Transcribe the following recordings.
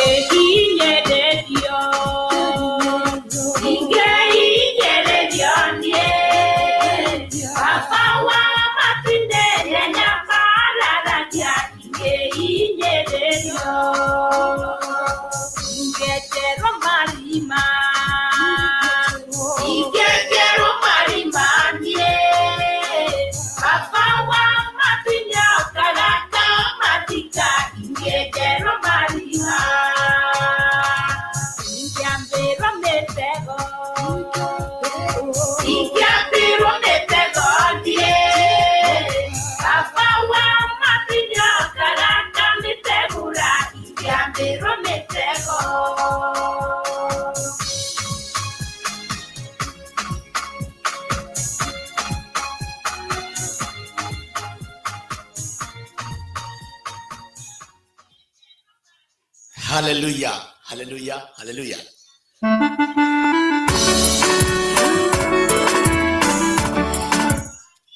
Ingĩhinyĩrĩrio, ingĩhinyĩrĩrio niĩ, Baba wa matu-inĩ nĩanyamararagia ingĩhinyĩrĩrio. Ingĩenjerwo marima, ingĩenjerwo marima niĩ, Baba wa matu-inĩ okaga akamathika ingĩenjerwo marima. Ingĩambĩrwo mĩtego, ingĩambĩrwo mĩtego niĩ, Baba wa matu-inĩ okaga akamĩtegũra ingĩambĩrwo mĩtego. Hallelujah, hallelujah, hallelujah.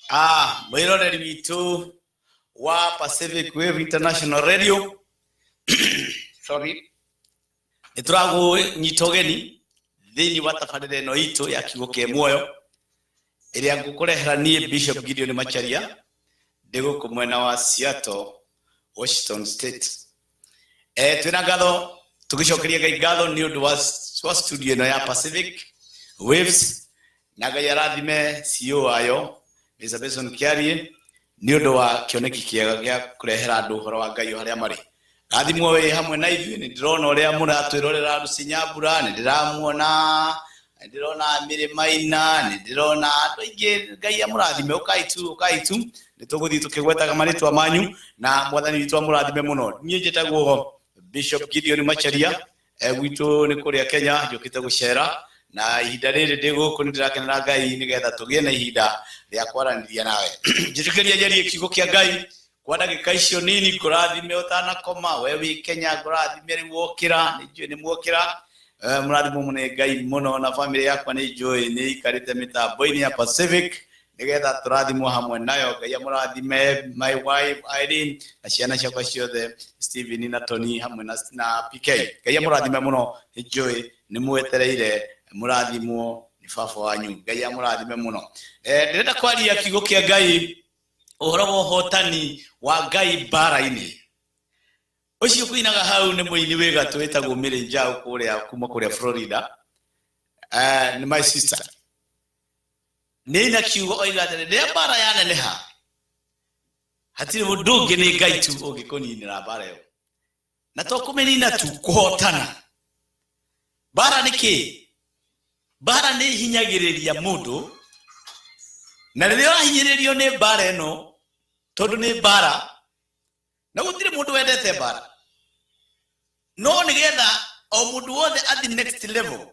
Ah, mwiroreri witũ wa Pacific Wave International Radio. Sorry. Nĩ tũragũnyita ũgeni thĩinĩ wa tabarĩra ĩno itũ ya kiugo kĩ muoyo ĩrĩa ngũkũrehera niĩ Bishop Gideon Macharia ndĩ gũkũ mwena wa Seattle, Washington State. Twĩna ngatho tũgĩcokeria Ngai ngatho nĩ ũndũ wa studio ĩno ya Pacific Waves na Ngai arathime CEO wayo Mr. Benson Kiarie nĩ ũndũ wa kĩoneki kĩega gĩa kũrehera andũ ũhoro wa Ngai o harĩa marĩ. Rathimwo wĩ hamwe na ithuĩ, nĩ ndĩrona ũrĩa mũratwĩrorera Lucy Nyambura, nĩ ndĩramuona, nĩ ndĩrona Mary Maina, nĩ ndĩrona andũ aingĩ. Ngai amũrathime, ũkai tu, ũkai tu, nĩ tũgũthiĩ tũkĩgwetaga marĩtwa manyu na mwathani witũ amũrathime mũno. Niĩ njĩtagwo Bishop Gideon Macharia, gwitũ nĩ kũrĩa Kenya, njũkĩte gũcera na ihinda rĩrĩ ndĩ gũkũ nĩ ndĩrakenera Ngai nĩgetha tũgĩe na ihinda rĩa kwaranĩria nawe. Njĩtĩkĩria njarie kiugo kĩa Ngai kwa ndagĩka icio nini, ngũrathime ũtanakoma, we wĩ Kenya, ngũrathime rĩu wokĩra, nĩ njũĩ nĩ mwokĩra. Mũrathimwo mũno nĩ Ngai mũno na bamĩrĩ yakwa nĩ njũĩ nĩ ikarĩte mĩtambo-inĩ ya Pacific nĩgetha tũrathimwo hamwe nayo. Ngai amũrathime my wife Irene na ciana ciakwa ciothe Steven na Tony hamwe na PK. Ngai amũrathime mũno, nĩ njũĩ nĩ mwetereire mũrathimwo nĩ baba wanyu. Ngai amũrathime mũno. Ndĩrenda kwaria kiugo kĩa Ngai ũhoro wa ũhotani wa Ngai mbara-inĩ. Ũcio kũinaga hau nĩ mũini wĩ gatũ wĩtagwo Mary Njau kũrĩa kuma kũrĩa Florida. Nĩ my sister. Nĩ aina kiugo oiga atĩrĩ, rĩrĩa mbara yaneneha hatirĩ mũndũ ũngĩ nĩ Ngai tu ũngĩkũninĩra mbara ĩyo, na to kũmĩnina tu, kũhotana mbara. Nĩ kĩ mbara? Nĩ ihinyagĩrĩria mũndũ, na rĩrĩa ũrahinyĩrĩrio nĩ mbara ĩno, tondũ nĩ mbara na gũtirĩ mũndũ wendete mbara, no nĩgetha o mũndũ wothe athi next level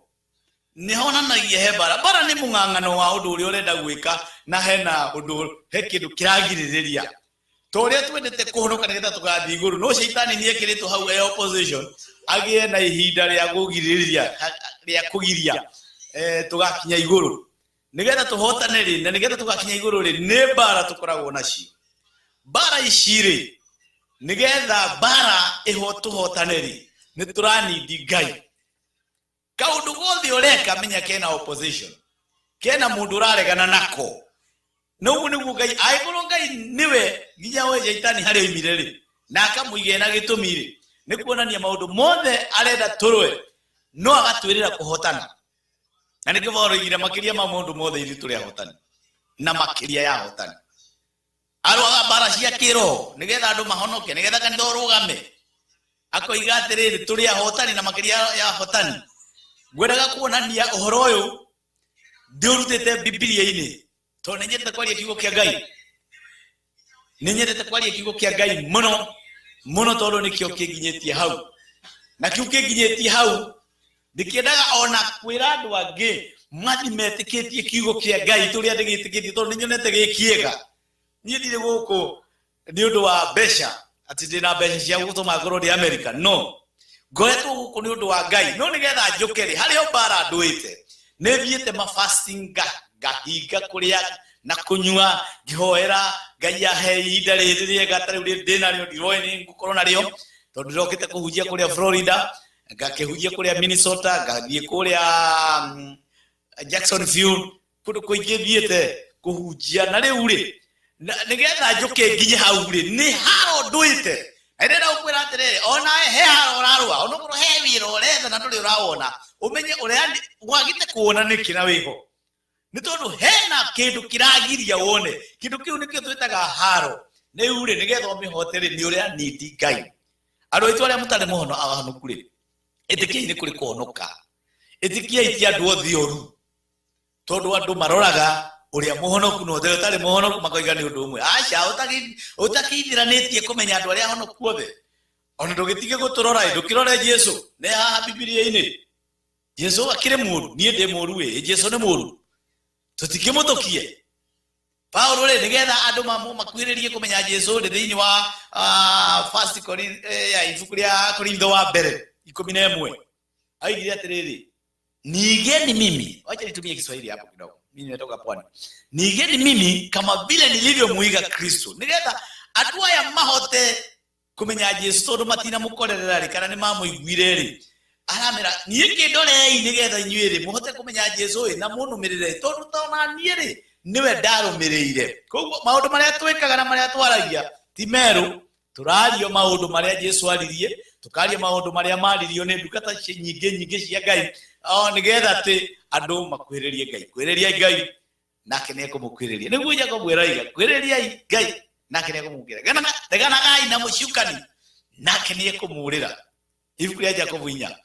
nĩ honanagia he mbara. Mbara nĩ mũng'ang'ano wa ũndũ ũrĩa ũrenda gwĩka na hena ũndũ, he kĩndũ kĩragirĩrĩria. Ta ũrĩa twendete kũhonoka nĩgetha tũgathiĩ igũrũ, no caitani nĩ ekĩrĩtwo hau e opposition agĩe na ihinda rĩa kũgirĩrĩria, rĩa kũgiria tũgakinya igũrũ. Nĩgetha tũhotane rĩ, na nĩgetha tũgakinya igũrũ rĩ, nĩ mbara tũkoragwo nacio. Mbara ici rĩ, nĩgetha mbara ĩho tũhotane rĩ, nĩ tũranindi Ngai. Kaũndũ gothe ũreka, menya kena opposition, kena mũndũ ũraregana nako. Na ũguo nĩguo Ngai, angĩkorwo Ngai nĩwe nginya we caitani harĩa oimire rĩ, na akamũigĩra na gĩtũmi rĩ, nĩ kuonania maũndũ mothe arenda tũrũe, no agatwĩrĩra kũhotana. Na nĩkĩo Paulo oigire makĩria ma maũndũ mothe ithuĩ tũrĩ ahotani, na makĩria ya ahotani. Arũaga mbara cia kĩroho nĩgetha andũ mahonoke, nĩgetha kanitha ũrũgame. Akoiga atĩrĩrĩ, tũrĩ ahotani na makĩria ya ahotani. Ngwendaga kuonania ũhoro ũyũ ndĩũrutĩte Bibilia-inĩ, tondũ nĩ nyendete kwaria kiugo kĩa Ngai. Nĩ nyendete kwaria kiugo kĩa Ngai mũno mũno, tondũ nĩkĩo kĩnginyĩtie hau, na kĩu kĩnginyĩtie hau ndĩkĩendaga ona kwĩra andũ angĩ mathi metĩkĩtie kiugo kĩa Ngai tũrĩa ndĩgĩtĩkĩtie, tondũ nĩ nyonete gĩ kĩega. Niĩ ndirĩ gũkũ nĩ ũndũ wa mbeca, atĩ ndĩna mbeca cia gũtũma ngorwo ndĩ America, no ngoretwo gũkũ nĩ ũndũ wa Ngai. No nĩgetha njũke rĩ, harĩ o mbara ndũĩte, nĩ thiĩte ma fasting, ngahinga kũrĩa na kũnyua, ngĩhoera Ngai ahe ihinda rĩrĩ rĩega ta rĩu ndĩnarĩo. Ndiroĩ nĩ ngũkorwo narĩo, tondũ ndĩrokĩte kũhunjia kũrĩa Florida. Ngakĩhunjia kũrĩa Minnesota, ngathiĩ kũrĩa Jacksonville, kũndũ kũingĩ thiĩte kũhunjia. Na rĩu rĩ, nĩgetha njũke nginye hau rĩ, nĩ haro ndũĩte. Na ndĩrenda gũkwĩra atĩrĩrĩ, ona he haro ũrarũa, onokorwo he wĩra ũretha na ndũrĩ ũrawona, ũmenye ũrĩa wagĩte kuona nĩkĩ na wĩho nĩ tondũ hena kĩndũ kĩragiria wone. Kĩndũ kĩu nĩkĩo twĩtaga haro. Rĩu rĩ, nĩgetha ũmĩhote rĩ, nĩ ũrĩa nindi Ngai. Andũ aitũ arĩa mũtarĩ mũhono ahonoku rĩ, ĩtĩkiai nĩ kũrĩ kũhonoka. Ĩtĩkiai ti andũ othe oru, tondũ andũ maroraga ũrĩa mũhonoku na ũrĩa ũtarĩ mũhonoku makoiga nĩ ũndũ ũmwe. Aca, ũtakĩithiranĩtie kũmenya andũ arĩa ahonoku othe. Ona ndũgĩtige gũtũrora ĩ, ndũkĩrore Jesu nĩ haha Bibilia-inĩ. Jesu akĩrĩ mũru? Niĩ ndĩ mũru ĩ, Jesu nĩ mũru? Tũtikĩmũthũkie. Paulo rĩ, nĩgetha andũ makuhĩrĩrie kũmenya Jesu rĩ, thĩinĩ wa first ya ibuku rĩa Korintho wa mbere 11, aigire atĩrĩrĩ, "Niigeni mimi." Wacha nitumie Kiswahili hapo kidogo, mimi nimetoka pwani. "Niigeni mimi kama vile nilivyomuiga Kristo." Nĩgetha andũ aya mahote kũmenya Jesu, tondũ matinamũkorerera rĩ, kana nĩ mamũiguire rĩ, aramera, "Niĩ kĩndorei nĩgetha inyuĩ rĩ mũhote kũmenya Jesu ĩ na mũnũmĩrĩre, tondũ tona niĩ rĩ nĩwe ndarũmĩrĩire." Koguo maũndũ marĩa twĩkaga na marĩa twaragia ti merũ. Tũrario maũndũ marĩa Jesu aririe, tũkaria maũndũ marĩa maririo nĩ ndungata nyingĩ nyingĩ cia Ngai, o nĩgetha atĩ andũ makuhĩrĩrie Ngai. Kuhĩrĩriai Ngai nake nĩ ekũmũkuhĩrĩria, nĩguo Jakobu eraiga. Kuhĩrĩriai Ngai nake nĩ ekũmũkĩra. Reganagai na mũcukani nake nĩ ekũmũrĩra. Ibuku rĩa Jakobu 4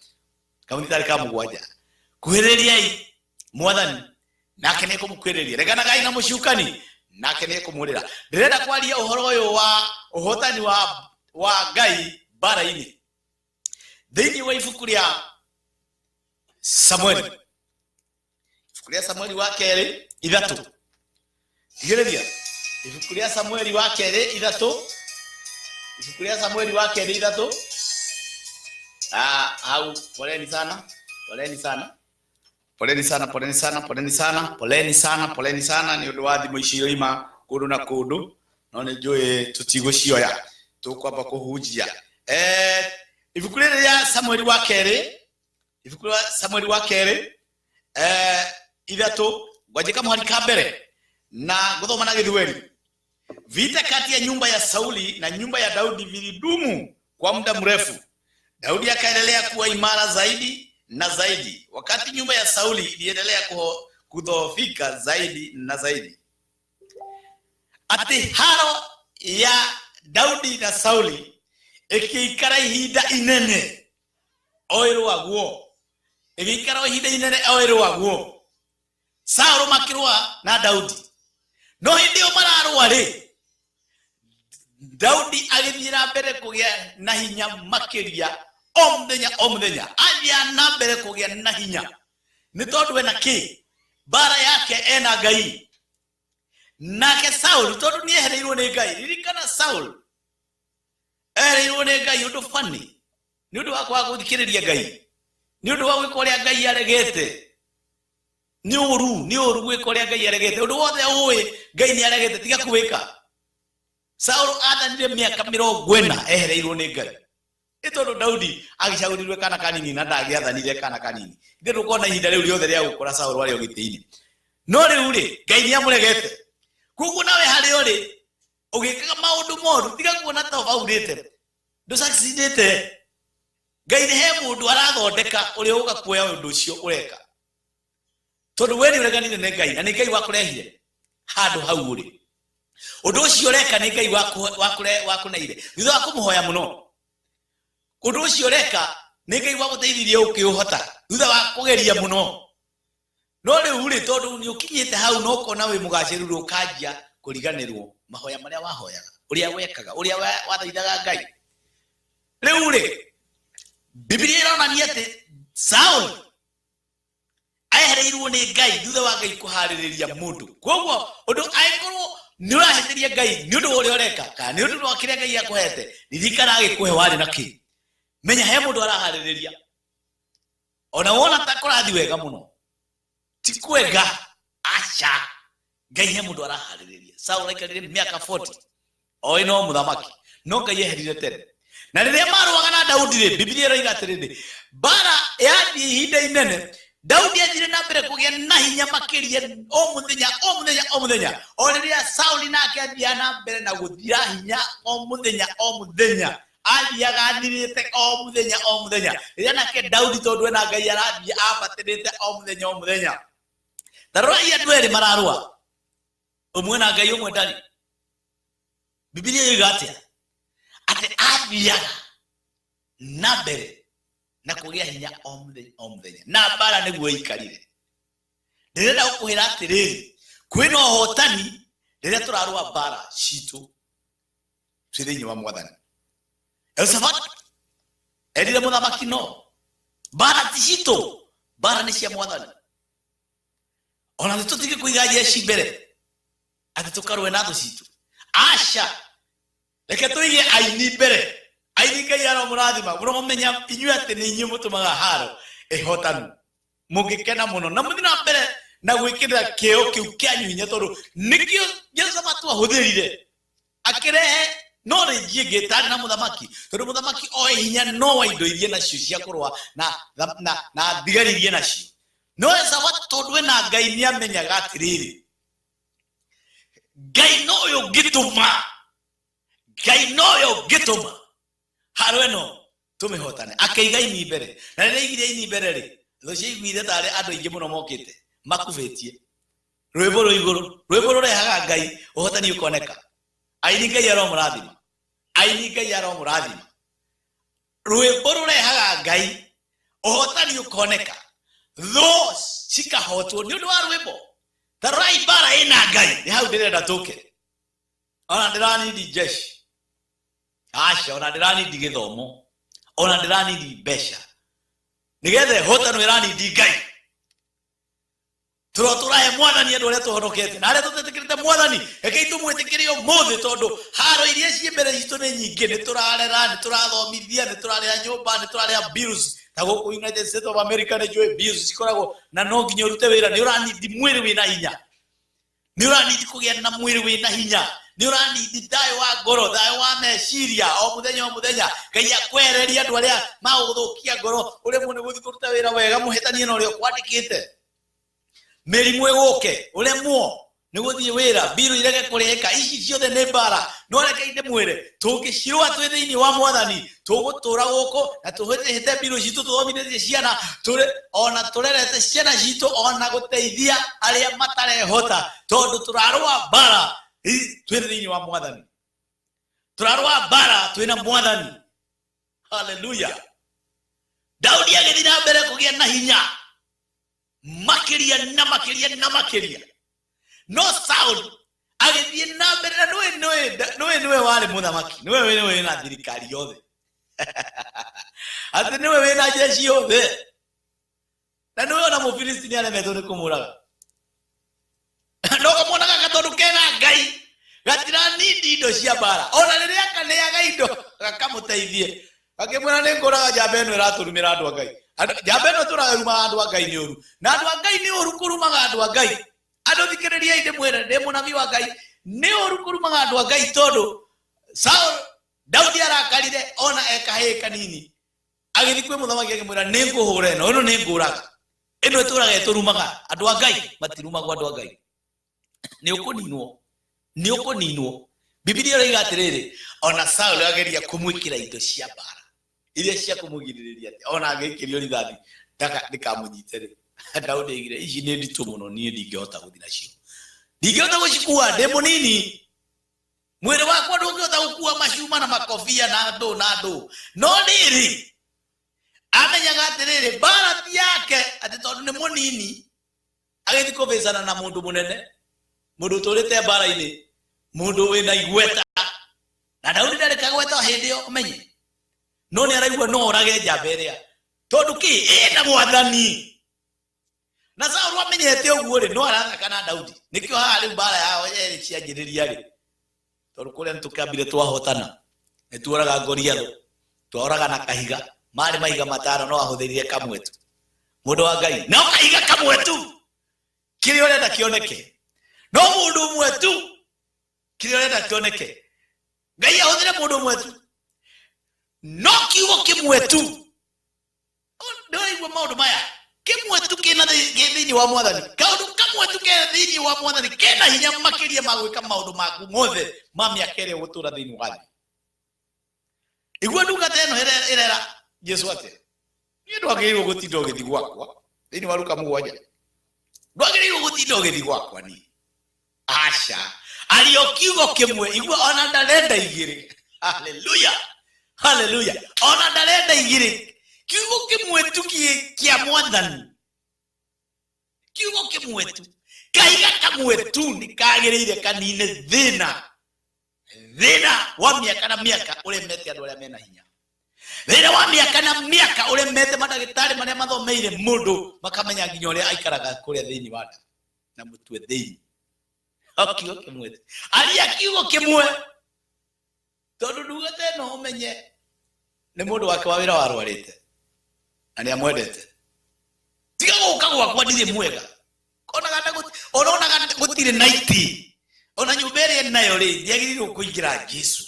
kamũtharĩ ka 7. Kuhĩrĩriai Mwathani nake nĩ ekũmũkuhĩrĩria. Reganagai na mũcukani nake nĩ ekũmũrĩra. Ndĩrenda kwaria ũhoro ũyũ wa ũhotani wa Ngai mbara-inĩ thĩinĩ wa ibuku rĩa Samueli, ibuku rĩa Samueli wa kerĩ 3. Tigĩrĩria ibuku rĩa Samueli wa kerĩ 3, ibuku rĩa Samueli wa kerĩ 3. Hau, poleni sana, poleni sana, poleni sana, poleni sana, poleni sana, poleni sana, poleni sana nĩ ũndũ wa thimũ ici iroima kũndũ na kũndũ, no nĩ njũĩ tũtigũcioya, tũkwamba kũhunjia. Ibuku rĩrĩ rĩa Samueli wa kerĩ, ibuku rĩa Samueli wa kerĩ 3, ngwanjĩka mũhari ka mbere na gũthoma na Gĩthweri. Vita kati ya nyumba ya Sauli na nyumba ya Daudi vilidumu kwa muda mrefu. Daudi akaendelea kuwa imara zaidi na zaidi, wakati nyumba ya Sauli iliendelea kudhoofika zaidi na zaidi. Atĩ haro ya Daudi na Sauli ĩkĩikara ihinda inene o ĩrũagwo, ĩgĩikara o ihinda inene o ĩrũagwo. Saũlũ makĩrũa na Daudi, no hĩndĩ ĩyo mararũa rĩ, Daudi agĩthiĩ na mbere kũgĩa na hinya makĩria o mũthenya o mũthenya, athiĩ na mbere kũgĩa na hinya nĩ tondũ ena kĩ mbara yake ena Ngai. Nake Saul, tondũ nĩ ehereirwo nĩ Ngai, ririkana Saul ehereirwo nĩ Ngai ũndũ bani nĩ ũndũ wa kwaga gũthikĩrĩria Ngai, nĩ ũndũ wa gwĩka ũrĩa Ngai aregete. Nĩ ũru, nĩ ũru gwĩka ũrĩa Ngai aregete. Ũndũ wothe ũĩ Ngai nĩ aregete, tiga kũwĩka. Saul athanire mĩaka 40 ehereirwo nĩ Ngai. Nĩ tondũ Daudi agĩcagũrirwe kana kanini na ndangĩathanire kana kanini, ithe ndũkona ihinda rĩu rĩothe rĩa gũkũra Saul arĩ o gĩtĩ-inĩ. No rĩu rĩ, Ngai nĩ amũregete. Koguo nawe harĩa ũrĩ ũgĩkaga maũndũ moru, tiga kuona ta ũbaurĩte, ndũsucceedĩte. Ngai nĩ he mũndũ arathondeka ũrĩa ũga kuoya ũndũ ũcio ũreka, tondũ we nĩ ũreganire nĩ Ngai na nĩ Ngai wakũrehire handũ hau ũrĩ. Ũndũ ũcio ũreka nĩ Ngai wakũneire thutha wa kũmũhoya mũno. Ũndũ ũcio ũreka nĩ Ngai wagũteithirie ũkĩũhota thutha wa kũgeria mũno. No rĩu rĩ, tondũ nĩ ũkinyĩte hau na ũkona wĩ mũgacĩru rĩ, ũkanjia kũriganĩrwo mahoya marĩa wahoyaga, ũrĩa wekaga, ũrĩa wathaithaga Ngai. Rĩu rĩ, Bibilia ĩronania atĩ Saul ehereirwo nĩ Ngai thutha wa Ngai kũharĩrĩria mũndũ. Koguo ũndũ angĩkorwo nĩ ũrahĩtĩria Ngai nĩ ũndũ wa ũrĩa ũreka kana nĩ ũndũ wa kĩrĩa Ngai akũhete, ririkana agĩkũhe warĩ na kĩ. Menya he mũndũ araharĩrĩria. Ona wona ta kũrathiĩ wega mũno, ti kwega, aca. Ngai he mũndũ araharĩrĩria. Saul aikarire mĩaka 40 oĩ no mũthamaki, no Ngai eherire tene. Na rĩrĩa marũaga na Daudi rĩ, Bibilia ĩroiga atĩrĩrĩ, mbara yathiĩ ihinda inene, Daudi athire na mbere kũgĩa na hinya makĩria o mũthenya o mũthenya o mũthenya, o rĩrĩa Sauli nake athiaga na mbere na gũthira hinya o mũthenya o mũthenya, athiaga athirĩte o mũthenya o mũthenya. Rĩrĩa nake Daudi tondũ ena Ngai arathiĩ ambatĩrĩte o mũthenya o mũthenya. Ta rorai andũ erĩ mararũa, ũmwe na Ngai ũmwe ndarĩ. Bibilia yoiga atĩa? Atĩ athiaga na mbere na kũgĩa hinya o mũthenya o mũthenya, na mbara nĩguo ĩikarire. Ndĩrenda gũkwĩra atĩrĩrĩ, kwĩna ũhotani rĩrĩa tũrarũa mbara citũ twĩ thĩinĩ wa Mwathani. Jehoshafat erire mũthamaki, no mbara ti citũ, mbara nĩ cia Mwathani. Ona nĩ tũtige kũiga jeshi mbere atĩ tũkarũe na thũ citũ. Aca, reke tũige aini mbere. Aini Ngai aromũrathima. Mũromenya inyuĩ atĩ nĩ inyuĩ mũtũmaga haro ĩhotanu. Mũngĩkena mũno na mũthiĩ na mbere na gwĩkĩrĩra kĩo kĩu kĩanyu hinya, tondũ nĩkĩo Jehoshafatu ahũthĩrire akĩrehe no rĩngi ĩngĩ ĩtarĩ na mũthamaki, tondũ mũthamaki oe hinya no wa indo iria nacio cia kũrũa na thigari iria nacio. No Jehoshafatu tondũ ena Ngai nĩ amenyaga atĩrĩrĩ, Ngai nowe ũngĩtũma, Ngai nowe ũngĩtũma haro ĩno tũmĩhotane. Akĩiga ini mbere, na rĩrĩa aigire ini mbere rĩ, thũ ciaiguire tarĩ andũ aingĩ mũno mokĩte makubĩtie rwĩmbo rwĩ igũrũ. Rwĩmbo rũrehaga Ngai ũhotani ũkoneka. Aini Ngai aromũrathima, aini Ngai aromũrathima. Rwĩmbo rũrehaga Ngai ũhotani ũkoneka, thũ cikahotwo nĩ ũndũ wa rwĩmbo. Ta rorai mbara ĩna Ngai, nĩ hau ndĩrenda tũke. Ona ndĩranindi jeshi, aca, ona ndĩranindi gĩthomo, ona ndĩranindi mbeca, nĩgetha ĩhotano ĩranindi Ngai. Tũro tũrahe Mwathani andũ arĩa tũhonokete na arĩa tũtetĩkĩrĩte Mwathani, rekei tũmwĩtĩkĩre ũmũthĩ, tondũ haro iria ciĩ mbere citũ nĩ nyingĩ. Nĩ tũrarera, nĩ tũrathomithia, nĩ tũrarĩha nyũmba, nĩ tũrarĩha bills. Ta gũkũ United States of America nĩ njũĩ bills cikoragwo na no nginya ũrute wĩra. Nĩ ũranindi mwĩrĩ wĩna hinya, nĩ ũranindi kũgĩa na mwĩrĩ wĩna hinya, nĩ ũranindi thayũ wa ngoro, thayũ wa meciria o mũthenya o mũthenya. Ngai akwehereria andũ arĩa magũgũthũkia ngoro, ũremwo nĩ gũthiĩ kũruta wĩra wega, mũhĩtanie na ũrĩa ũkwandĩkĩte, mĩrimũ ĩgũke, ũremwo nĩ gũthiĩ wĩra, mbirũ irege kũrĩhĩka. Ici ciothe nĩ mbara, no rekei ndĩmwĩre, tũngĩcirũa twĩ thĩinĩ wa Mwathani, tũgũtũra gũkũ na tũhĩtĩhĩte mbirũ citũ, tũthomithĩtie ciana, tũrĩ ona tũrerete ciana citũ, ona gũteithia arĩa matarehota, tondũ tũrarũa mbara twĩ thĩinĩ wa Mwathani. Tũrarũa mbara twĩ na Mwathani. Haleluya. Daudi agĩthiĩ na mbere kũgĩa na hinya makĩria na makĩria na makĩria, no Saul agĩthiĩ na mbere na nĩwe nĩwe warĩ mũthamaki, nĩwe nĩwe wĩna thirikari yothe, atĩ nĩwe wĩna jeshi yothe, na nĩwe ona Mũfilisti nĩ aremetwo nĩ kũmũraga. No kamwana gaka tondũ kena Ngai gatiranindi indo cia mbara, ona rĩrĩa kaneaga indo gakamũteithie, gakĩmwĩra nĩ ngũraga njamba ĩno ĩratũrumĩra andũ a Ngai. Njamba ĩno tũrarumaga andũ a Ngai nĩ ũru, na andũ a Ngai nĩ ũru kũrumaga andũ a Ngai. Andũ thikĩrĩriai ndĩmwĩre, ndĩ mũnabii wa Ngai, nĩ ũru kũrumaga andũ a Ngai, tondũ Saul Daudi arakarire ona ekahĩĩ kanini, agĩthiĩ kwĩ mũthamaki akĩmwĩra, nĩ ngũhũra ĩno, ĩno nĩ ngũraga, ĩno ĩtũraga ĩtũrumaga. Andũ a Ngai matirumagwo, andũ a Ngai nĩ ũkũninwo, nĩ ũkũninwo. Bibilia ĩroiga atĩrĩrĩ, ona Saul ageria kũmwĩkĩra indo cia mbara iria cia kũmũgirĩrĩria atĩ ona angĩikĩrio rithathi ndĩkamũnyite rĩ, Daudi oigire, ici nĩ nditũ mũno, niĩ ndingĩhota gũthiĩ nacio, ndingĩhota gũcikua, ndĩ mũnini, mwĩrĩ wakwa ndũngĩhota gũkua macuma na makobia na ndũ na ndũ. No rĩrĩ, amenyaga atĩrĩrĩ, mbara ti yake, atĩ tondũ nĩ mũnini agĩthiĩ kũbĩcana na mũndũ mũnene, mũndũ ũtũrĩte mbara-inĩ, mũndũ wĩna igweta. Na Daudi ndarĩ kagweta hĩndĩ ĩyo, ũmenye, no nĩ araigua no orage njamba ĩrĩa, tondũ kĩ ĩna Mwathani. Na Saũlũ amenyete ũguo rĩ, no arathaka na Daudi. Nĩkĩo haha rĩu mbara yao yerĩ cianjĩrĩria rĩ, tondũ kũrĩa nĩtũkĩambire twahotana, nĩtuoraga Goliathũ, twaoraga na kahiga, marĩ mahiga matano no ahũthĩrire kamwe tu. Mũndũ wa Ngai, no kahiga kamwe tu, kĩrĩa ũrenda kĩoneke, no mũndũ ũmwe tu, kĩrĩa ũrenda kĩoneke. Ngai ahũthĩre mũndũ ũmwe tu. No kiugo kĩmwe tu, ndĩraigua maũndũ maya, kĩmwe tu kĩna kĩ thĩinĩ wa Mwathani, kaũndũ kamwe tu ke thĩinĩ wa Mwathani kena hinya makĩria ma gwĩka maũndũ maku mothe ma mĩaka ĩrĩa ũgũtũra thĩinĩ wa thĩ. Igua ndungata ĩno ĩrera Jesu atĩa? Niĩ ndwagĩrĩirwo gũtinda ũgĩthiĩ gwakwa thĩinĩ wa Luka 7, ndwagĩrĩirwo gũtinda ũgĩthiĩ gwakwa niĩ, aca, ario kiugo kĩmwe. Igua, ona ndarenda igĩrĩ. Haleluya, haleluya! Ona ndarenda igĩrĩ, kiugo kĩmwe tu kĩa Mwathani, kiugo kĩmwe tu, kahiga kamwe tu nĩ kagĩrĩire kanine thĩna, thĩna wa mĩaka na mĩaka ũremete andũ arĩa mena hinya, thĩna wa mĩaka na mĩaka ũremete mandagĩtarĩ marĩa mathomeire mũndũ makamenya nginya ũrĩa aikaraga kũrĩa thĩinĩ wa nda na mũtwe thĩinĩ. O kiugo kĩmwe tu, aria kiugo kĩmwe, tondũ ndungata ĩno ũmenye nĩ mũndũ wake wa wĩra warwarĩte na nĩ amwendete. Tiga gũka gwakwa, ndirĩ mwega, onaga gũtirĩ na itĩ, ona nyũmba ĩrĩa nayo rĩ, ndĩagĩrĩirwo kũingĩra Jesu.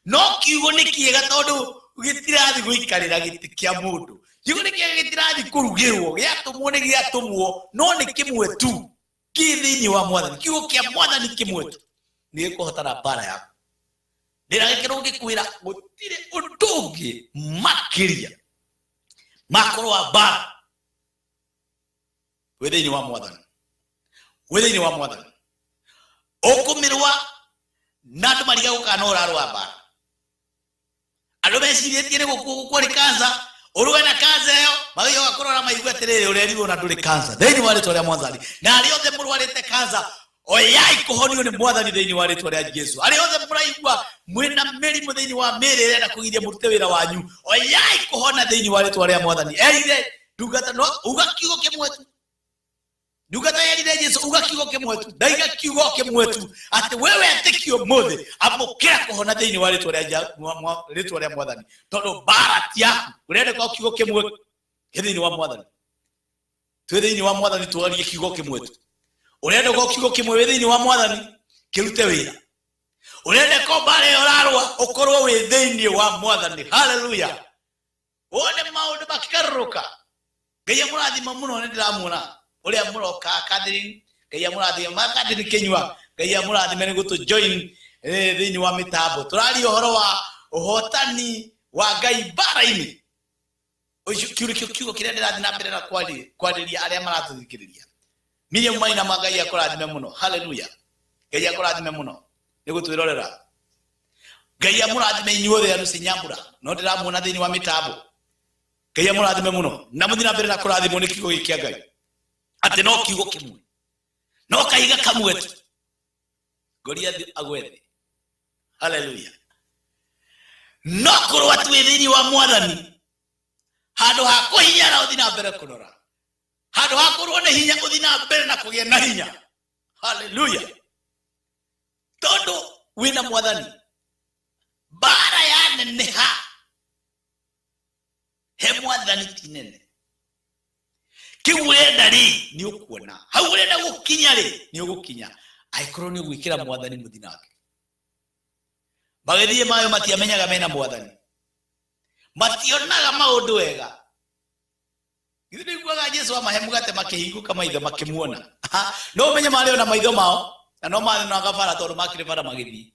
No kiugo nĩ kĩega tondũ gĩtirathi gũikarĩra gĩtĩ kĩa mũndũ. Kiugo nĩ kĩega, gĩtirathi kũrugĩrwo, gĩatũmwo nĩ gĩatũmwo, no nĩ kĩmwe tu kĩ thĩinĩ wa Mwathani. Kiugo kĩa Mwathani kĩmwe tu nĩ gĩkũhotana mbara yaku. Ndĩragĩkerwo ngĩkwĩra gũtirĩ ũndũ ũngĩ makĩria makorwo wa mbara wĩ thĩinĩ wa Mwathani, wĩ thĩinĩ wa Mwathani ũkũmĩrwa na andũ marigagwo kana no ũrarũa mbara. Andũ mecirĩtie nĩ gũkua nĩ kansa, ũrũe na kansa ĩyo, magĩcoka kũrora maigue atĩrĩrĩ, ũrerirwo na ndũrĩ kansa. Thĩinĩ wa rĩtwa rĩa Mwathani, na arĩa othe mũrwarĩte kansa, oyai kũhonio nĩ Mwathani thĩinĩ wa rĩtwa rĩa Jesu. Arĩa othe mũraigua mwĩna mĩrimũ thĩinĩ wa mĩĩrĩ ĩrenda kũgiria mũrute wĩra wanyu, oyai kũhona thĩinĩ wa rĩtwa rĩa Mwathani. Erire ndungata, no uga kiugo kĩmwe tu. Ndungata yerire Jesu, uga kiugo kĩmwe tu. Ndaiga kiugo kĩmwe tu, atĩ we wetĩkio mũthĩ, amũkĩra kũhona thĩinĩ wa rĩtwa rĩa rĩtwa rĩa Mwathani, tondũ mbara ti yaku. Ũrendeka o kiugo kĩmwe kĩ thĩinĩ wa Mwathani. Twĩ thĩinĩ wa Mwathani, twarie kiugo kĩmwe tu. Ũrendeka o kiugo kĩmwe wĩ thĩinĩ wa Mwathani kĩrute wĩra. Ũrendeka o mbara ĩyo ũrarũa ũkorwo wĩ thĩinĩ wa Mwathani. Haleluya! Wone maũndũ makĩgarũrũka. Ngai amũrathima mũno, nĩ ndĩramuona ũrĩa mũroka. Catherine, Ngai amũrathime. Ma Catherine Kĩnyua, Ngai amũrathime nĩ gũtũ join thĩinĩ wa mĩtambo. Tũraria ũhoro wa ũhotani wa Ngai mbara-inĩ. Ũcio kĩu nĩkĩo kiugo kĩrĩa ndĩrathiĩ na mbere na kwarĩria arĩa maratũthikĩrĩria. Miriam Maina, ma Ngai akũrathime mũno. Haleluya! Ngai akũrathime mũno nĩ gũtwĩrorera. Ngai amũrathime inyuothe arusi nyambura, no ndĩramuona thĩinĩ wa mĩtambo. Ngai amũrathime mũno na mũthiĩ na mbere na kũrathimwo nĩ kiugo gĩkĩ kĩa Ngai, atĩ no kiugo kĩmwe, no kahiga kamwe tu, Goliathi agwe thĩ. Haleluya! No kũrũa twĩ thĩinĩ wa Mwathani, handũ ha kũhinyara ũthiĩ na mbere kũnora, handũ ha kũrũo nĩ hinya ũthiĩ na mbere na kũgĩa na hinya. Haleluya! Tondũ wĩna Mwathani, mbara yaneneha he Mwathani ti nene. Kĩu ũrenda rĩ, nĩ ũkuona. Hau ũrenda gũkinya rĩ, nĩ ũgũkinya, angĩkorwo nĩ ũgwĩkĩra Mwathani mũthi nake. Magĩthiĩ mayo, matiamenyaga mena Mwathani, mationaga maũndũ wega. Githĩ ndũiguaga Jesu amahe mũgate, makĩhingũka maitho makĩmuona? No ũmenye marĩ ona maitho mao na no marĩ bara, tondũ makĩrĩ bara magĩthiĩ,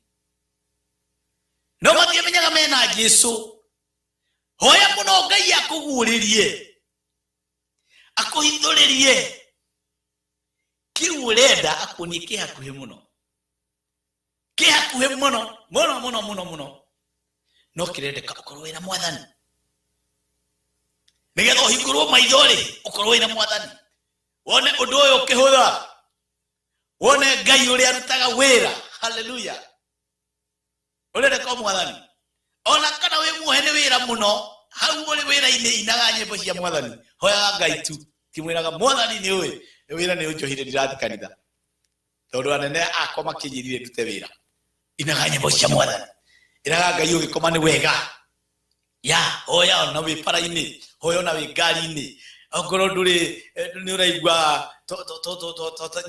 no matiamenyaga mena Jesu. Hoya mũno Ngai akũguũrĩrie, akũhithũrĩrie kĩu ũrenda, akuonie kĩ hakuhĩ mũno, kĩ hakuhĩ mũno mũno mũno mũno mũno. No kĩrendeka ũkorwo wĩna Mwathani nĩgetha ũhingũrwo maitho rĩ, ũkorwo wĩna Mwathani, wone ũndũ ũyũ ũkĩhũtha, wone Ngai ũrĩa arutaga wĩra. Haleluya! Ũrendeka o Mwathani, ona kana wĩ muohe nĩ wĩra mũno, hau ũrĩ wĩra-inĩ inaga nyĩmbo cia Mwathani, hoyaga Ngai tu, kimwĩraga Mwathani, nĩ ũĩ wĩra nĩ ũnjohire, ndirathi kanitha tondũ anene akwa makĩnjĩrire ndute wĩra. Inaga nyĩmbo cia Mwathani, ĩraga Ngai ũgĩkoma nĩ wega ya hoya, ona wĩ bara-inĩ hoya, ona wĩ ngari-inĩ. Ongorwo ndũrĩ nĩ ũraigua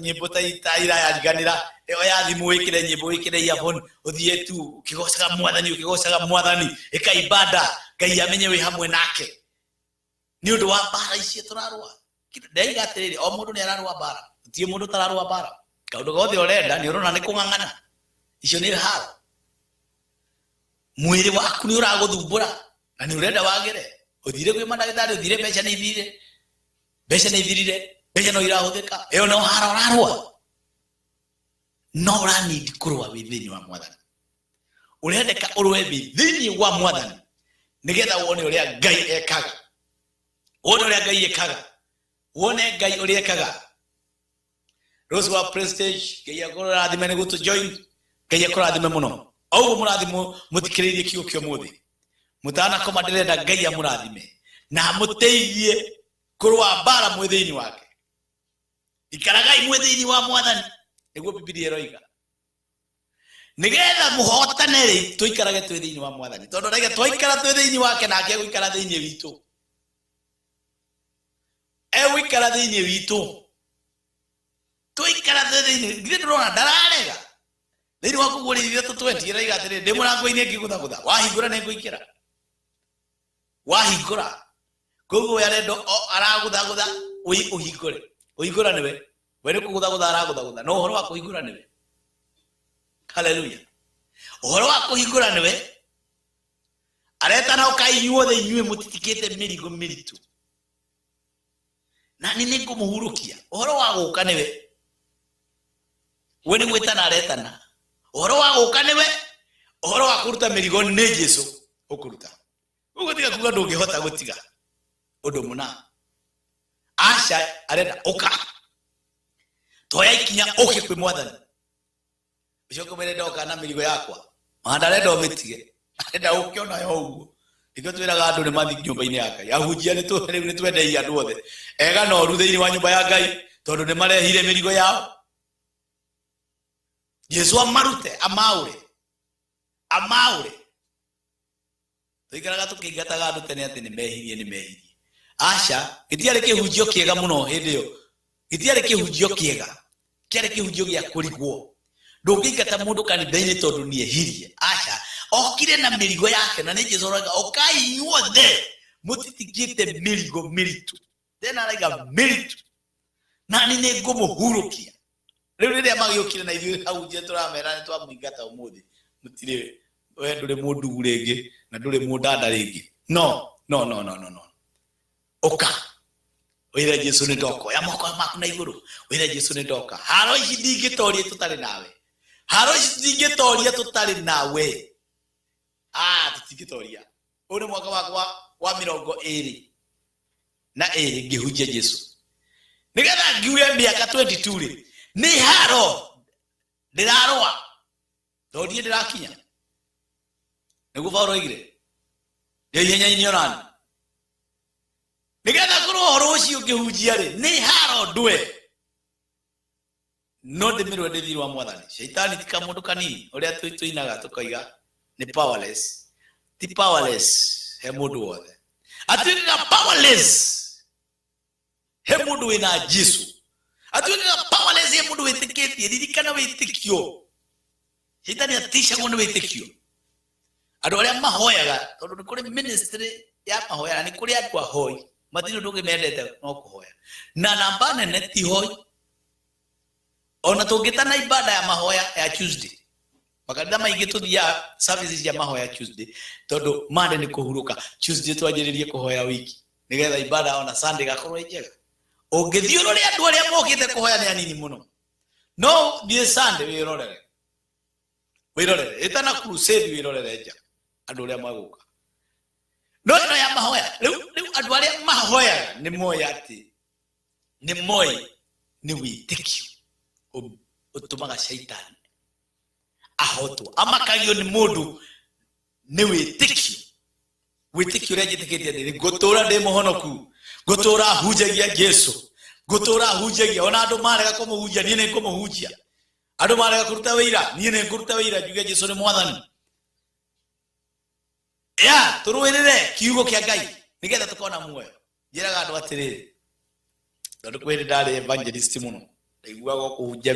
nyĩmbo ta irayariganĩra, oya thimũ wĩkĩre nyĩmbo, wĩkĩre earphone, ũthiĩ tu ũkĩgocaga Mwathani, ũkĩgocaga Mwathani. Ĩka ibada, Ngai amenye wĩ hamwe nake. Nĩ ũndũ wa mbara icio tũrarũa, ndaiga atĩrĩrĩ, o mũndũ nĩ ararũa mbara, gũtirĩ mũndũ ũtararũa mbara. Kaũndũ gothe ũrenda nĩ ũrona nĩ kũng'ang'ana, icio nĩ haro. Mwĩrĩ waku nĩ ũragũthumbũra na nĩ ũrenda wagĩre, ũthire kwĩ mandagĩtarĩ, ũthire, mbeca nĩ ithirire, mbeca nĩ ithirire, mbeca no irahũthĩka, ĩyo no haro ũrarũa. No ũranindi kũrũa wĩ thĩinĩ wa Mwathani, ũrendeka ũrũe wĩ thĩinĩ wa Mwathani nĩgetha wone ũrĩa Ngai ekaga, wone ũrĩa Ngai ekaga, wone Ngai ũrĩa ekaga. Rose wa Prestige, Ngai akũrathime nĩ gũtũ join, Ngai akũrathime mũno. O ũguo mũrathimwo mũthikĩrĩirie kiugo kĩa ũmũthĩ, mũtanakoma ndĩrenda Ngai amũrathime na amũteithie kũrũa mbara mwĩ thĩinĩ wake. Ikaragai mwĩ thĩinĩ wa Mwathani, nĩguo Bibilia ĩroiga, nĩgetha mũhotane rĩ, tũikarage twĩ thĩinĩ wa Mwathani, tondũ raiga twaikara twĩ thĩinĩ wake nake egũikara thĩinĩ witũ, egũikara thĩinĩ witũ, tũikara twĩ thĩinĩ. Githĩ ndũrona ndararega thĩinĩ wa kũguũrĩria ithatũ 20 ĩraiga atĩrĩ, ndĩ mũrango-inĩ ngĩgũthagũtha, wahingũra nĩ ngũingĩra, wahingũra. Koguo we arenda aragũthagũtha ũhingũre, ũhingũra nĩwe, we nĩ kũgũthagũtha aragũthagũtha, no ũhoro wa kũhingũra nĩwe. Haleluya! Ũhoro wa kũhingũra nĩwe aretana, ũkai inyuothe inyuĩ mũtitikĩte mĩrigo mĩritũ, na nĩ nĩngũmũhurũkia. Ũhoro wa gũka nĩwe, we nĩ gwĩtana aretana, ũhoro wa gũka nĩwe, ũhoro wa kũruta mĩrigo nĩ Jesu ũkũruta. Ũguo tiga kuga ndũngĩhota gũtiga ũndũ mũna, aca, arenda ũka, toya ikinya ũke kwĩ Mwathani, ũcoke ũmwĩre ndoka na mĩrigo yakwa, ona ndarenda ũmĩtige, arenda ũke onayo. Ũguo nĩkĩo twĩraga andũ nĩ mathiĩ nyũmba-inĩ ya Ngai. Ahunjia rĩu nĩ twendeirie andũ othe ega na oru thĩinĩ wa nyũmba ya Ngai, tondũ nĩ marehire mĩrigo yao, Jesu amarute, amaũre, amaũre. Tũikaraga tũkĩingataga andũ tene atĩ nĩ mehirie, nĩ mehirie. Aca, gĩtiarĩ kĩhunjio kĩega mũno hĩndĩ ĩyo, gĩtiarĩ kĩhunjio kĩega, kĩarĩ kĩhunjio gĩa kũrigwo. Ndũngĩingata mũndũ kanitha-inĩ tondũ nĩ ehirie, aca, okire na mĩrigo yake. Na nĩ Jesu arauga, ũkai inyuothe mũtitikĩte mĩrigo mĩritũ, tena araiga mĩritũ, nani nĩ ngũmũhurũkia. Rĩu rĩrĩa magĩũkire na ithuĩ ahunjia tũramera nĩ twamũingata ũmũthĩ, mũtirĩ, we ndũrĩ mũndugu rĩngĩ na ndũrĩ mũndanda rĩngĩ. No, no, no, no, no, no, ũka wĩre Jesu nĩ ndoka, oya moko maku na igũrũ, wĩre Jesu nĩ ndoka. Haro ici ndingĩtoria tũtarĩ nawe, haro ici ndingĩtoria tũtarĩ nawe. Ah, tũtingĩtoria. Ũyũ nĩ mwaka wakwa wa 22 ngĩhunjia Jesu, nĩgetha ngiuge mĩaka 22 rĩ, nĩ haro ndĩrarũa, tondũ ndiĩ ndĩrakinya. Nĩguo Paulo oigire, ndĩ ihenya-inĩ onani nĩgetha korwo ũhoro ũcio ngĩhunjia rĩ, nĩ haro ndwe, no ndĩmĩrwe ndĩ thirĩ wa Mwathani. Shaitani ti kamũndũ kanini ũrĩa tũinaga tũkoiga nĩ powerless. Ti powerless he mũndũ wothe, atuĩkaga powerless he mũndũ wĩna Jesu, atuĩkaga powerless he mũndũ wĩtĩkĩtie. Ririkana wĩtĩkio, shaitani aticagwo nĩ wĩtĩkio. Andũ arĩa mahoyaga, tondũ nĩ kũrĩ ministry ya mahoya na nĩ kũrĩ andũ ahoi, matirĩ ũndũ ũngĩ mendete no kũhoya, na namba nene ti hoi. Ona tũngĩtana ibada ya mahoya ya Tuesday, makanitha maingĩ tũthiaga services cia mahoya Tuesday, tondũ Monday nĩ kũhurũka, Tuesday twanjĩrĩrie kũhoya wiki nĩgetha ibada ona Sunday gakorwo ĩ njega. Ũngĩthiĩ ũrore andũ arĩa mokĩte kũhoya nĩ anini mũno. No thiĩ Sunday wĩrorere, wĩrorere ĩtana crusade, wĩrorere nja andũ ũrĩa magũka. No ĩno ya mahoya rĩu andũ arĩa mahoyaga nĩ moĩ atĩ nĩ moĩ nĩ wĩtĩkio ũtũmaga shaitani ahotwo, amakagio nĩ mũndũ nĩ wĩtĩkio. Wĩtĩkio ũrĩa njĩtĩkĩtie atĩ ngũtũra ndĩ mũhonoku, ngũtũra hunjagia Jesu, ngũtũra hunjagia ona andũ marega kũmũhunjia, niĩ nĩ ngũmũhunjia. Andũ marega kũruta wĩira, niĩ nĩ ngũruta wĩira njuge Jesu nĩ Mwathani. Ya tũrũĩrĩre kiugo kĩa Ngai nĩgetha tũkona muoyo. Njĩraga andũ atĩrĩrĩ, Tondũ kwĩ hĩndĩ ndarĩ evangelist mũno, ndaiguaga kũhunjia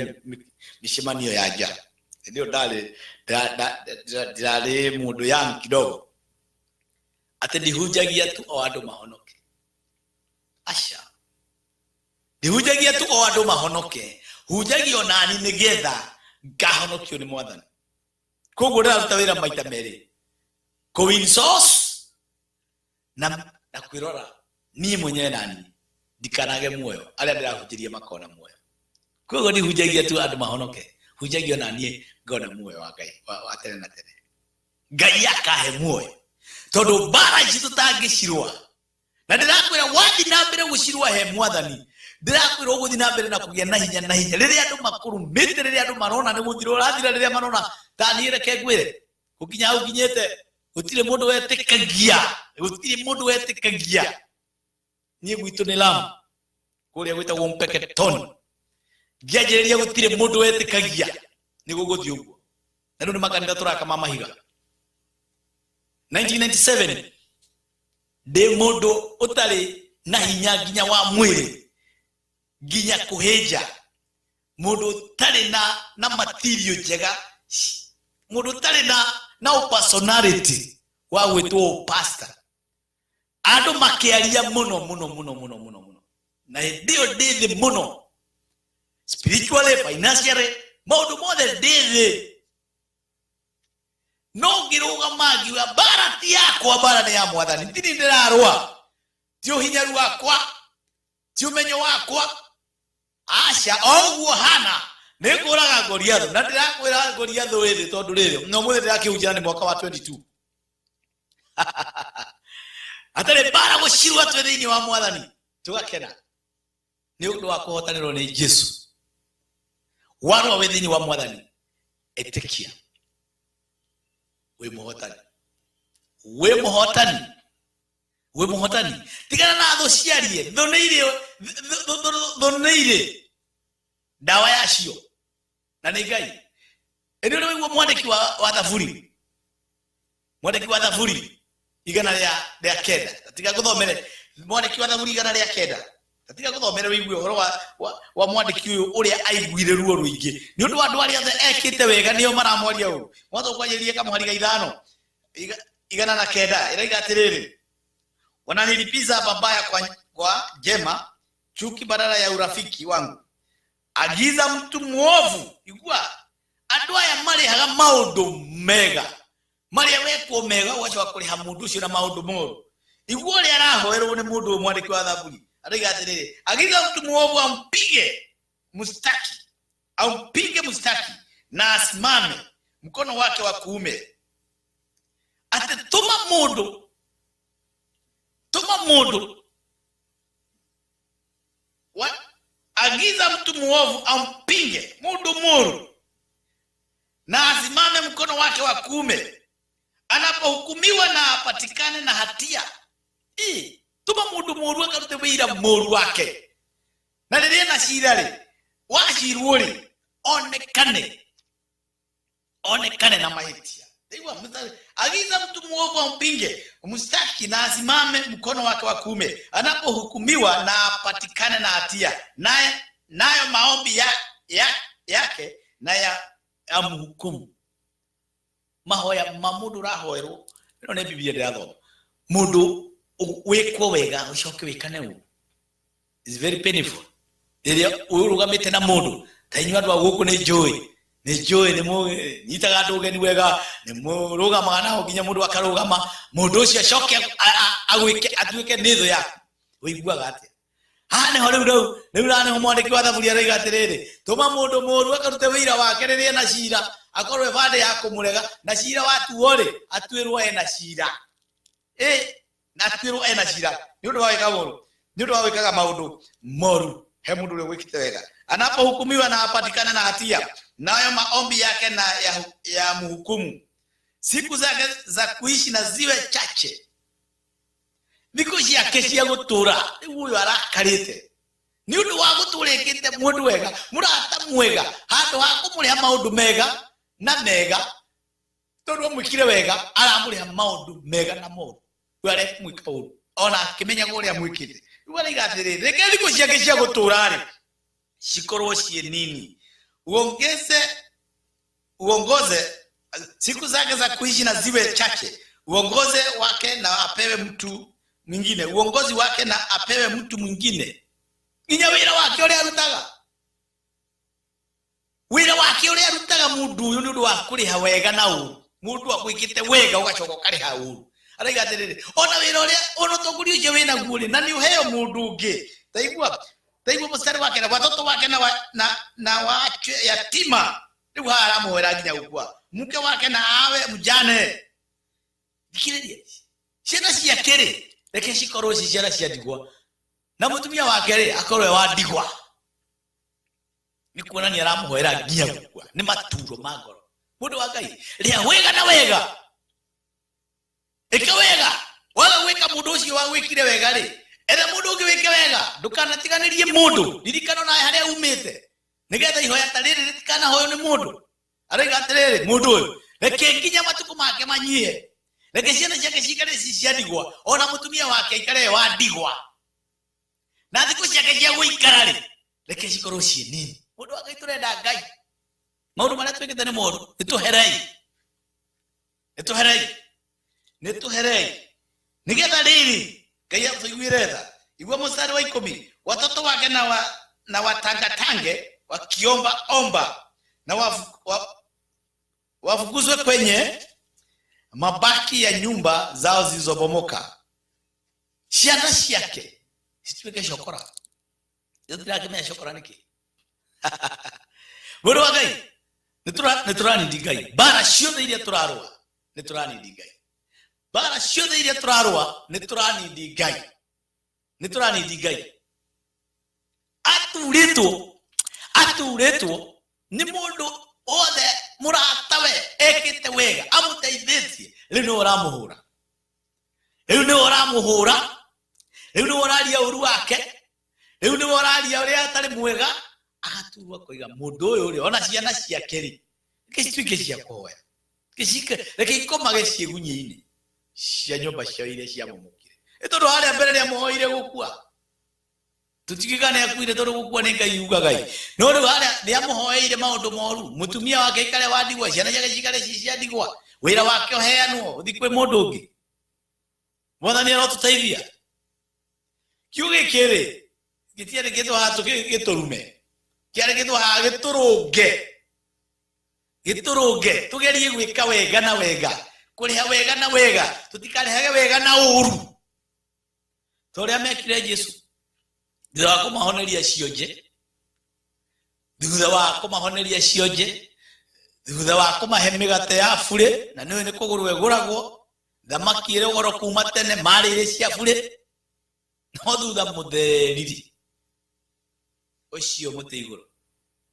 mĩcemanio ya nja. Hĩndĩ ĩyo ndarĩ ndirarĩ mũndũ young kidogo, atĩ ndihunjagia tu o andũ mahonoke. Aca, ndihunjagia tu o andũ mahonoke, hunjagia onani nĩgetha ngahonokio nĩ Mwathani. Koguo ndĩraruta wĩra maita merĩ, kũ win souls na kwĩrora niĩ mwenyewe nani ndikanage muoyo, arĩa ndĩrahunjĩria makona muoyo. Koguo ndihunjagia tu andũ mahonoke, hunjagia ona niĩ ngona muoyo wa Ngai wa tene na tene. Ngai akahe muoyo, tondũ mbara ici tũtangĩcirũa, na ndĩrakwĩra wathiĩ na mbere gũcirũa he Mwathani, ndĩrakwĩra ũgũthiĩ na mbere na kũgĩa na hinya na hinya. Rĩrĩa andũ makũrumĩte, rĩrĩa andũ marona nĩ gũthira ũrathira, rĩrĩa marona ta niĩ, reke ngwĩre, gũkinya hau nginyĩte gũtirĩ mũndũ wetĩkagia, gũtirĩ mũndũ wetĩkagia. Niĩ gwitũ nĩ Lamu, kũrĩa gwĩtagwo Mpeketoni, ngĩanjĩrĩria gũtirĩ mũndũ wetĩkagia nĩ gũgũthiĩ ũguo, na rĩu nĩ makanitha tũraka ma mahiga. 1997 ndĩ mũndũ ũtarĩ na hinya nginya wa mwĩrĩ, nginya kũhĩnja, mũndũ ũtarĩ na material njega, mũndũ ũtarĩ na personality wa gwĩtwo pastor. Andũ makĩaria mũno mũno mũno mũno mũno mũno, na hĩndĩ ĩyo ndĩ thĩ mũno spiritually, financially, maũndũ mothe ndĩ thĩ. No ngĩrũgama ngiuga mbara ti yakwa, mbara nĩ ya Mwathani. Ndini ndĩrarũa, ti ũhinyaru wakwa, ti ũmenyo wakwa, aca. O ũguo hana nĩ ngũraga Goliathũ, na ndĩrakwĩra Goliathũ ĩthĩ, tondũ rĩrĩ no mũthĩ ndĩrakĩhunjia nĩ mwaka wa 22 hatarĩ mbara gũcirwa twĩ thĩinĩ wa Mwathani, tũgakena nĩ ũndũ wa kũhotanĩrwo nĩ Jesu. Warũa wĩ thĩinĩ wa Mwathani, ĩtĩkia wĩ mũhotani, wĩ mũhotani, wĩ mũhotani. Tigana na thũ ciarie, thũ nĩ irĩ, thũ nĩ irĩ ndawa yacio na nĩ Ngai. Ĩndĩ ũrĩa waigua mwandĩki wa Thaburi, mwandĩki wa Thaburi 109, tiga ngũthomere mwandĩki wa Thaburi 109, tiga ngũthomere wĩigue ũhoro wa mwandĩki ũyũ ũrĩa aiguire ruo rũingĩ nĩ ũndũ wa andũ arĩa othe ekĩte wega nĩo maramwaria ũru. Mwanzo kwanjĩrĩria kamũhari ga 5, 109, ĩraiga atĩrĩrĩ, wananilipiza mabaya kwa njema, chuki badala ya urafiki wangu. Agiza mtu mwovu, igua, andũ aya marĩhaga maũndũ mega marĩa wekwo mega, ũgacoka kũrĩha mũndũ ũcio na maũndũ moru. Igua ũrĩa arahoerwo nĩ mũndũ ũyũ mwandĩki wa Thaburi, araiga atĩrĩrĩ, agiza mtu mwovu ampige mstaki, ampige mstaki na asimame mkono wake wa kuume. Atĩ tũma mũndũ, tũma mũndũ wa, agiza mtu muovu ampinge mundu muru na asimame mkono wake wa kuume anapohukumiwa na apatikane na hatia. Ĩ, tũma mũndũ mũru akarute wĩira mũru wake, na rĩrĩa na cira rĩ wacirwo rĩ, onekane, onekane na mahĩtia. Igua, agiza mtu mwovu ampinge mstaki na asimame mkono wake wa kuume anapohukumiwa na apatikane na hatia, naye nayo maombi yake na ya amhukumu. Mahoya ma mũndũ ũrahoerwo, ĩno nĩ Biblia ndĩrathoma, mũndũ wĩkwo wega ũcoke wĩkane ũũ is very painful. Rĩrĩa ũrũgamĩte na mũndũ ta inyuĩ andũ a gũkũ, nĩ njũĩ, nĩ njũĩ nĩ mũnyitaga andũ ũgeni wega, nĩ mũrũgamaga nao nginya mũndũ akarũgama, mũndũ ũcio acoke agwĩke atuĩke nĩ thũ yaku, ũiguaga atĩa? Haha nĩho rĩu rĩu haha nĩho mwandĩki wa Thaburi aroiga atĩrĩrĩ, tũma mũndũ mũũru akarute wĩira wake rĩrĩa ena cira, akorwo e bandĩ ya kũmũrega, na cira watuo rĩ, atuĩrwo ena cira. Ĩ, na atuĩrwo ena cira nĩ ũndũ wa gwĩka ũru, nĩ ũndũ wa gwĩkaga maũndũ moru he mũndũ ũrĩa gwĩkĩte wega. Anapohukumiwa na apatikane na hatia, nayo maombi yake na ya mhukumu, siku zake za kuishi na ziwe chache. Thikũ ciake cia gũtũra, rĩu ũyũ arakarĩte nĩ ũndũ wa gũtũra ĩkĩte mũndũ wega, mũrata mwega, handũ ha kũmũrĩha maũndũ mega na mega tondũ amwĩkire wega, aramũrĩha maũndũ mega na moru. Rĩu arekũmwĩka ũru ona akĩmenyaga ũrĩa amwĩkĩte. Rĩu araiga atĩrĩrĩ, reke thikũ ciake cia gũtũũra rĩ cikorwo ciĩ nini, uongeze uongoze siku zake za kuishi na ziwe chache, uongoze wake na apewe mtu mwingine, uongozi wake na apewe mtu mwingine. Nginya wĩra wake ũrĩa arutaga, wĩra wake ũrĩa arutaga mũndũ ũyũ nĩ ũndũ wa kũrĩha wega na ũru. Mũndũ akwĩkĩte wega ũgacoka ũkarĩha ũru. Araiga atĩrĩrĩ, ona wĩra ũrĩa, ona ũtongoria ũcio wĩnaguo rĩ, na nĩ ũheo mũndũ ũngĩ. Taigua, taigua mũstari wake, na watoto wake na, wa, na, na wake yatima. Rĩu haha aramũhoera nginya gũkua. Mke wake na awe mjane. Thikĩrĩria, ciana ciake rĩ, reke cikorwo ci ciana cia ndigwa, na mũtumia wake rĩ akorwo e wa ndigwa. Nĩ kuonania aramũhoera nginya gũkua. Nĩ maturo ma ngoro. Mũndũ wa Ngai, rĩa wega na wega, ĩka wega. Waga gwĩka mũndũ ũcio wagwĩkire wega rĩ, etha mũndũ ũngĩ wĩke wega. Ndũkanatiganĩrie mũndũ, ririkana onawe harĩa umĩte, nĩgetha ihoya ta rĩrĩ rĩtikanahoywo nĩ mũndũ. Araiga atĩrĩrĩ, mũndũ ũyũ reke nginya matukũ make manyihe, reke ciana ciake cikare ci cia ndigwa, ona mũtumia wake aikare wa ndigwa, na thikũ ciake cia gũikara rĩ, reke cikorwo ciĩ nini. Mũndũ wa Ngai, tũrenda Ngai, maũndũ marĩa twĩkĩte nĩ moru, nĩtũherei, nĩtũherei, nĩtũherei, nĩgetha rĩrĩ Ngai atũiguĩre tha. Igua mũstari wa 10, watoto wake na wa, na watangatange wakiomba omba na wafukuzwe kwenye mabaki ya nyumba zao zilizobomoka. Ciana ciake cituĩke cokora. Tũtirakĩmenya cokora nĩkĩ. Mũndũ wa Ngai, nĩtũranindi Ngai. Mbara ciothe iria tũrarũa nĩtũranindi Ngai. Mbara ciothe iria tũrarũa nĩtũranindi Ngai, nĩtũranindi Ngai. Aturĩtwo, aturĩtwo nĩ mũndũ wothe mũratawe ekĩte wega, amũteithĩtie, rĩu nĩwe ũramũhũra, rĩu nĩwe ũramũhũra, rĩu nĩwe ũraria ũru wake, rĩu nĩwe ũraria ũrĩa atarĩ mwega. Agaturwo akoiga mũndũ ũyũ rĩ, ona ciana ciake rĩ, reke cituĩke cia kũhoya, reke ikomage ciĩgunyĩ-inĩ cia nyũmba ciao iria ciamomokire. Nĩ tondũ harĩa mbere nĩamũhoire gũkua, tũtikiuga nĩ akuire, tondũ gũkua nĩ Ngai ugaga ĩ. No rĩu harĩa nĩamũhoeire maũndũ moru, mũtumia wake aikare wa ndigwa, ciana ciake cikare ci cia ndigwa, wĩra wake ũheanwo ũthiĩ kwĩ mũndũ ũngĩ. Mwathani arotũteithia. Kiugo gĩkĩ rĩ, gĩtiarĩkĩtwo haha gĩtũrume, kĩarĩkĩtwo haha gĩtũrũnge, gĩtũrũnge tũgerie gwĩka wega na wega, kũrĩha wega na wega, tũtikarĩhage wega na ũru ta ũrĩa mekire Jesu thutha wa kũmahoneria cionje, thutha wa kũmahoneria cionje, thutha wa kũmahe mĩgate ya burĩ, na nĩũĩ nĩ kũgũrwo ĩgũragwo, thamaki ĩrĩ goro kuma tene, marĩire cia burĩ, no thutha mũtheriri ũcio mũtĩ igũrũ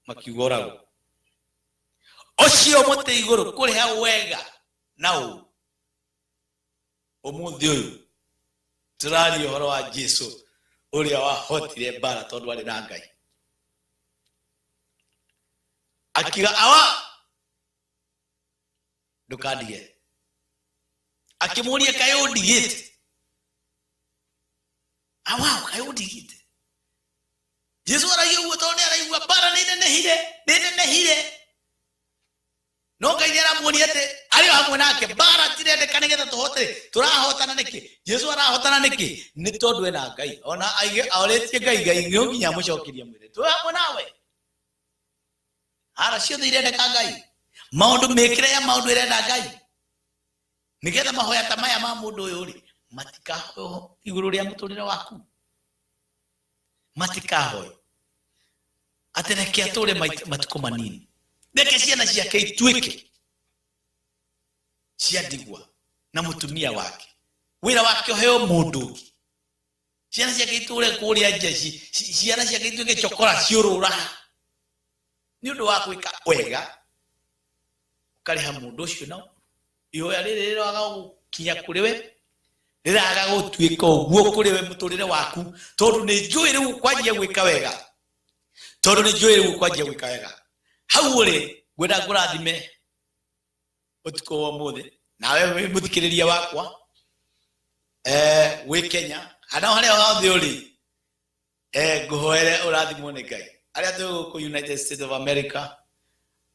makiuga ũragwo, ũcio mũtĩ igũrũ kũrĩha wega na ũru. Ũmũthĩ ũyũ tũraria ũhoro wa Jesu ũrĩa wahotire mbara tondũ arĩ na Ngai. Akiuga, awa ndũkandige. Akĩmũria, kaĩ ũndigĩte? Awa, kaĩ ũndigĩte? Jesu aragia ũguo tondũ nĩ araigua mbara nĩ nenehire, nĩ nenehire, no Ngai nĩ aramuonia atĩ arĩ o hamwe nake. Mbara tirendeka nĩgetha tũhote. Tũrahotana nĩkĩ? Jesu arahotana nĩkĩ? Nĩ tondũ ena Ngai. Ona aige orĩtie Ngai, Ngai no nginya amũcokerie mwĩre twĩ hamwe nawe. Hara ciothe irendeka Ngai, maũndũ mĩkĩre ya maũndũ ĩrenda Ngai, nĩgetha mahoya ta maya ma mũndũ ũyũ rĩ matikahoywo igũrũ rĩa mũtũrĩre waku, matikahoywo atĩ reke atũre matukũ manini, reke ciana ciake ituĩke cia ndigwa na mũtumia wake, wĩra wake ũheo mũndũ ũngĩ, ciana ciake itũre kũrĩa nja, ciana ciake ituĩke cokora ciũrũra nĩ ũndũ wa gwĩka wega ũkarĩha mũndũ ũcio na ihoya rĩrĩ rĩraga gũkinya kũrĩ we, rĩraga gũtuĩka ũguo kũrĩ we mũtũrĩre waku, tondũ nĩ njũĩ rĩu kwanjia gwĩka wega, tondũ nĩ njũĩ rĩu kwanjia gwĩka wega. Hau ũrĩ ngwenda ngũrathime ũtukũ wa ũmũthĩ, nawe wĩ mũthikĩrĩria wakwa, wĩ Kenya kana harĩa hothe ũrĩ. Nguhoere ũrathimwo nĩ Ngai. Arĩa twĩ gũkũ United States of America,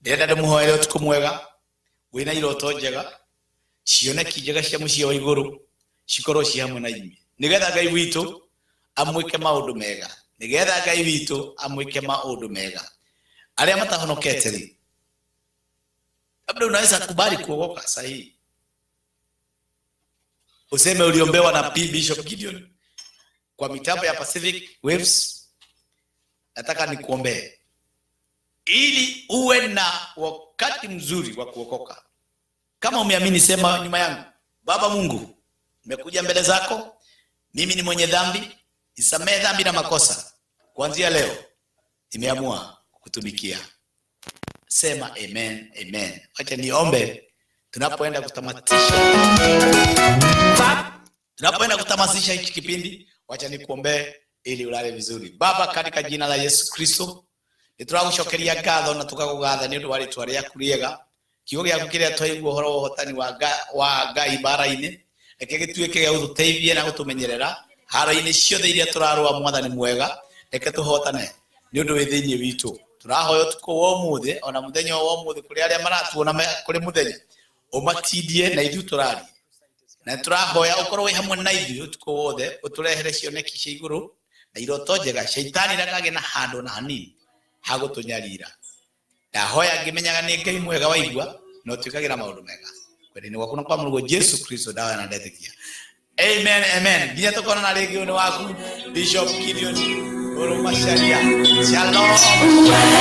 ndĩrenda ndĩmũhoere ũtukũ mwega, wĩna iroto njega, cioneki njega cia mũciĩ wa igũrũ cikorwo ci hamwe na inyuĩ, nĩgetha Ngai witũ amwĩke maũndũ mega, nĩgetha Ngai witũ amwĩke maũndũ mega. Arĩa matahonokete rĩ, labda unaweza kubali kuokoka sahihi, useme uliombewa na P Bishop Gideon kwa mitambo ya Pacific Waves. Nataka nikuombee ili uwe na wakati mzuri wa kuokoka. Kama umeamini, sema nyuma yangu: Baba Mungu, nimekuja mbele zako, mimi ni mwenye dhambi, nisamehe dhambi na makosa. Kuanzia leo nimeamua kukutumikia. Sema amen, amen. Wacha niombe tunapoenda kutamatisha, tunapoenda kutamasisha hiki kipindi, wacha nikuombee ili ulale vizuri. Baba, katika jina la Yesu Kristo, nitũragũcokeria ngatho na tũkagũgatha nĩ ũndũ wa rĩtwa rĩaku rĩega, kiugo gĩaku kĩrĩa twaigua ũhoro wa ũhotani wa Ngai mbara-inĩ, reke gĩtuĩke gĩa gũtũteithia na gũtũmenyerera haro-inĩ ciothe iria tũrarũa. Mwathani mwega, reke tũhotane nĩ ũndũ wĩ thĩinĩ witũ. Tũrahoya ũtukũ wa ũmũthĩ ona mũthenya wa ũmũthĩ, kũrĩ arĩa maratuona kũrĩ mũthenya, ũmatindie na ithuĩ tũrarie, na tũrahoya ũkorwo wĩ hamwe na ithuĩ ũtukũ wothe, ũtũrehere cioneki cia igũrũ na iroto njega. Shaitani ndakagĩe na handũ na hanini ha gũtũnyarira. Ndahoya ngĩmenyaga nĩ Ngai mwega waigua na ũtwĩkagĩra maũndũ mega. Kwenda-inĩ gwaku na kwa Mũrũguo Jesu Kristo ndahoya na ndetĩkia, amen, amen. Nginya tũkonana rĩngĩ, ũyũ nĩ waku Bishop Gideon Ũrũ Macharia. Shalom. Amen.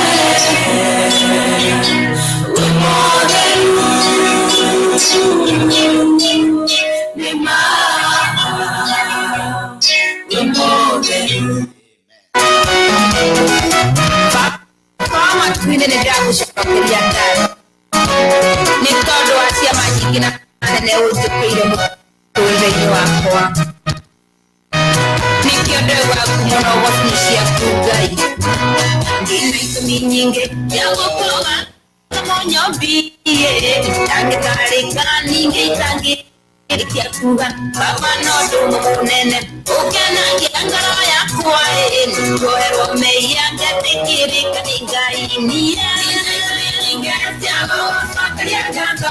Matuinĩ nĩ ndagũcokeria ngatho nĩ tondũ wa ciama nyingĩ na nene ũnjĩkĩire mũtũrĩre-inĩ wakwa. Nĩkĩo ndauga ngumo na ũgoci nĩ ciaku Ngai. Ndĩna itũmi nyingĩ cia gũkũga mũnyombi itangĩtarĩka, ningĩ itangĩrĩkia kuga Baba no ũndũ mũnene ũkenagia ngoro yakwa. Ĩ nĩkuoherwo mehia ngetĩkĩrĩka nĩ Ngai. Niĩ nyingĩ cia gũgũcokeria ngatho,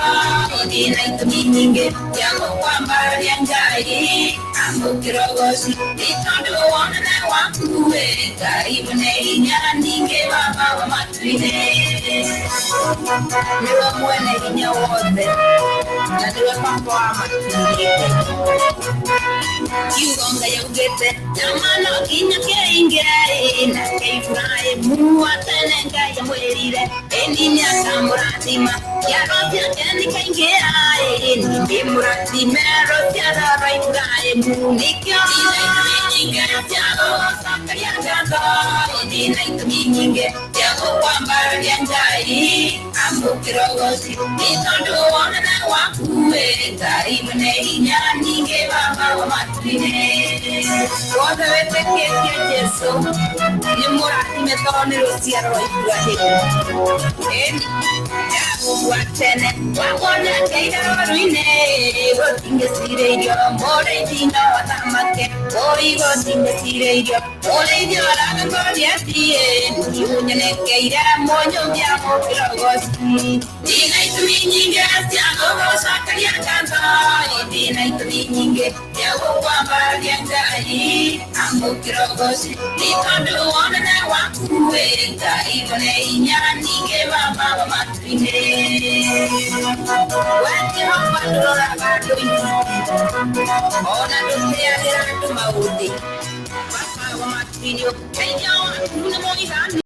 ndĩna itũmi nyingĩ cia gũkwambararia Ngai. Amũkĩra ũgoci nĩ tondũ wonene waku ĩ Ngai mwene hinya, ningĩ Baba wa matu-inĩ, nĩwe mwene hinya wothe na nĩwe Baba wa matu-inĩ. Kiugo Ngai augĩte nyama no nginya kĩingĩre nake Ibrahimu wa tene Ngai amwĩrire ĩni nĩakamũrathima, ciaro ciake nĩkaingĩra. Ĩni ndĩmũrathime rũciaro rwa Ibrahimu. Nĩkĩo ndĩna itũmi nyingĩ cia gũgũcokeria ngatho, ndĩna itũmi nyingĩ cia gũkwambararia Ngai. Amũkĩra ũgoci nĩ tondũ wonene waku ĩ Ngai mwene hinya, ningĩ Baba wa matu-inĩ. Wothe wĩtĩkĩtie Jesu nĩ mũrathime tondũ nĩ rũciaro rwa Ibrahimu. Ĩni wa tene wakuonekeire rũru-inĩ, gũtingĩcirĩirio mũrĩithi no athamake ũi, gũtingĩcirĩirio mũrĩithi oraga Goliathi. Niunyenekeire mũnyũmbia mũkĩra ũgoci. Ndĩna itũmi nyingĩ cia gũgũcokeria ngatho, ndĩna itũmi nyingĩ cia gũkwambararia Ngai. Amũkĩra ũgoci nĩ tondũ wonene waku ĩ Ngai mwene hinya, ningĩ Baba wa matu-inĩ. We Jehova ndũroraga andũ ona ndũteagĩra andũ maũthĩ. Baba wa matu-inĩ, ũteithio waku nĩ mũiganu.